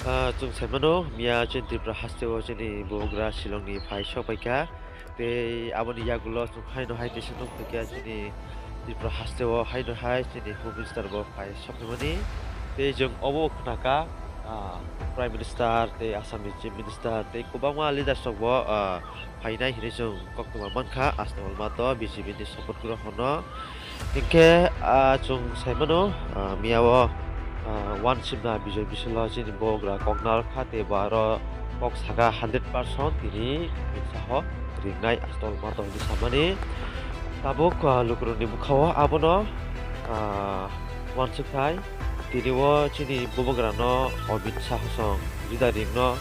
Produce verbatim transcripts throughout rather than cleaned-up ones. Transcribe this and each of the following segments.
Ah, chwng sai mano, miya chini Tripura haste o chini bubagra Shillong ni phai sok pai kha. Tei aboni yagulo chwng haino hai teisa nukphai kha chini Tripura haste o haino hai chini Home Minister bo phai sok phaimani. Tei chwng obo khna kha, ah, Prime Minister tei Assam ni Chief Minister tei kwbangma leaders rok bo, ah, phainai hinwi chwng koktwma mankha. Aswk wngma to B J P ni support kwrwi hono. Hinkhe, ah, chwng sai mano, ah, miya o, ah, uansukna Bijoy Biswalo chini bubagra kok narwkha tei bo aro kok saka hundred percent tini mitsa ho ringnai aswk wngma to hinwi samani. Tabuk, ah, lukurokni bwkha o abono, ah, uansukthai. Tini o chini bubagrano Amit Shah song leader ringno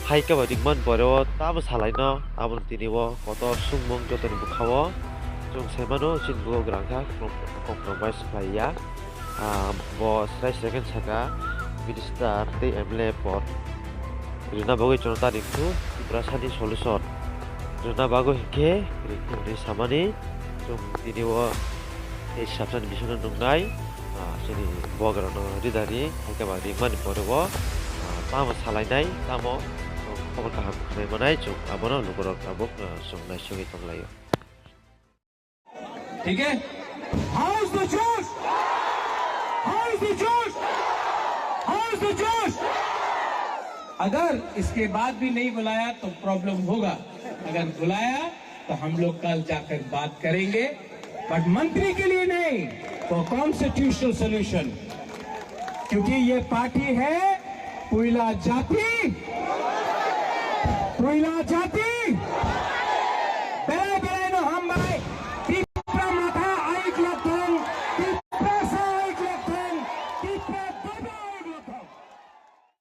hai khe ba ringmani pore o tamo salaino, abono tini o kotor sungmung jotoni bwkha o chwng sai mano chini bubagra wngkha kom-, compromise khlai ya. Ah, bo srai srai khe saka minister tei M L A pod rwna bagwi chwngno ta ringkhu, Tiprasani solution rwna bagwi hinkhe ringkhu hinwi samani chwng tini o tei sabsani bisingno nuknai, ah, chini bubagrano ridani, hai khe ba ringmani pore o, ah, tamo salainai, tamo khobor kaham khwnai manai, chwng abono lukurok tabuk, ah, chwng naisingwi tonglaio. ठीक है? How's the Josh? How's the Josh? How's the Josh? अगर इसके बाद भी नहीं बुलाया तो प्रॉब्लम होगा, अगर बुलाया तो हम लोग कल जाकर बात करेंगे, बट मंत्री के लिए नहीं, वो कॉन्स्टिट्यूशनल सॉल्यूशन, क्योंकि ये पार्टी है पुइला जाति, पुइला जाति,